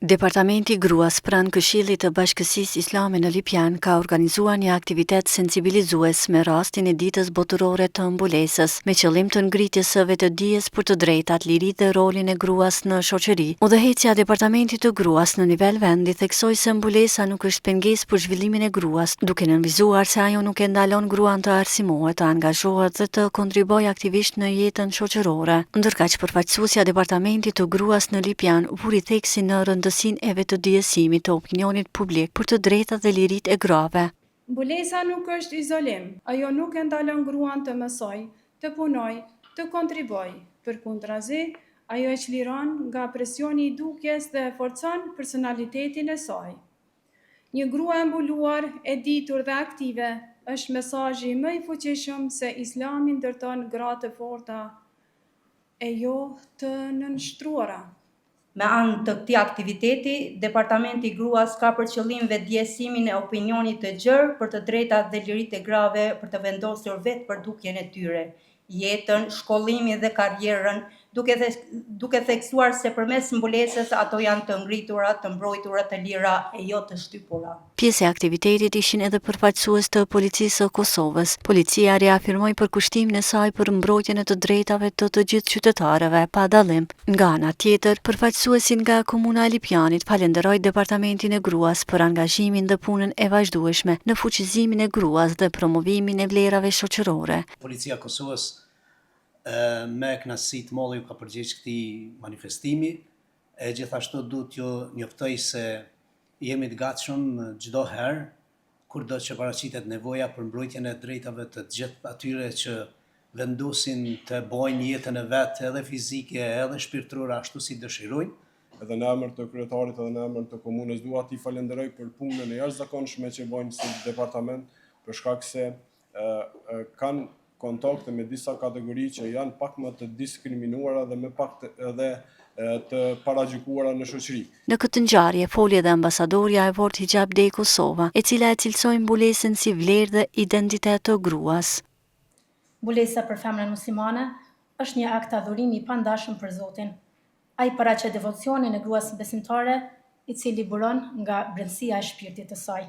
Departamenti i Gruas pranë Këshillit të Bashkësisë Islame në Lipjan ka organizuar një aktivitet sensibilizues me rastin e Ditës Botërore të Mbulesës, me qëllim të ngritjes së vetëdijes për të drejtat, liritë dhe rolin e gruas në shoqëri. Udhëheqja e Departamentit të Gruas në nivel vendi theksoi se mbulesa nuk është pengesë për zhvillimin e gruas, duke nënvizuar se ajo nuk e ndalon gruan të arsimohet, të angazhohet dhe të kontribuojë aktivisht në jetën shoqërore. Ndërkaq, përfaqësuesja e Departamentit të Gruas në Lipjan vuri theksin në rëndësinë e vetëdijesimit të opinionit publik për të drejtat dhe liritë e grave. Mbulesa nuk është izolim, ajo nuk e ndalon gruan të mësojë, të punojë, të kontribuojë. Përkundrazi, ajo e çliron nga presioni i dukjes dhe e forcon personalitetin e saj. Një grua e mbuluar, e ditur dhe aktive është mesazhi më i fuqishëm se Islami ndërton gra të forta e jo të nënshtruara. Me anë të këtij aktiviteti, Departamenti i Gruas ka për qëllim vetëdijesimin e opinionit të gjerë për të drejtat dhe liritë e grave për të vendosur vetë për dukjen e tyre, jetën, shkollimin dhe karrierën, duke duke theksuar se përmes mbulesës ato janë të ngritura, të mbrojtura, të lira e jo të shtypura. Pjesë e aktivitetit ishin edhe përfaqësues të Policisë së Kosovës. Policia riafirmoi përkushtimin e saj për mbrojtjen e të drejtave të të gjithë qytetarëve, pa dallim. Nga ana tjetër, përfaqësuesi nga Komuna e Lipjanit falënderoi Departamentin e Gruas për angazhimin dhe punën e vazhdueshme në fuqizimin e gruas dhe promovimin e vlerave shoqërore. Policia e Kosovës me kënaqësi të madhe iu ka përgjigj këtij manifestimi e gjithashtu du t'ju njoftoj se Jemi të gatshëm çdo herë, kurdo që paraqitet nevoja për mbrojtjen e drejtave të gjithë atyre që vendosin të bojnë jetën e vet edhe fizike edhe shpirtërore ashtu si dëshirojnë. Edhe në emër të kryetarit edhe në emër të komunës dua t'i falënderoj për punën e jashtëzakonshme që bojnë si departament, për shkak se kanë kontakte me disa kategori që janë pak më të diskriminuara dhe më pak të, edhe të paragjykuara në shoqëri. Në këtë ngjarje foli edhe ambasadorja e World Hijab Day Kosova, e cila e cilësoi mbulesën si vlerë dhe identitet të gruas. Mbulesa për femrën muslimane është një akt adhurimi i pandashëm për Zotin. Ai paraqet devocionin e gruas besimtare, i cili buron nga brendësia e shpirtit të saj.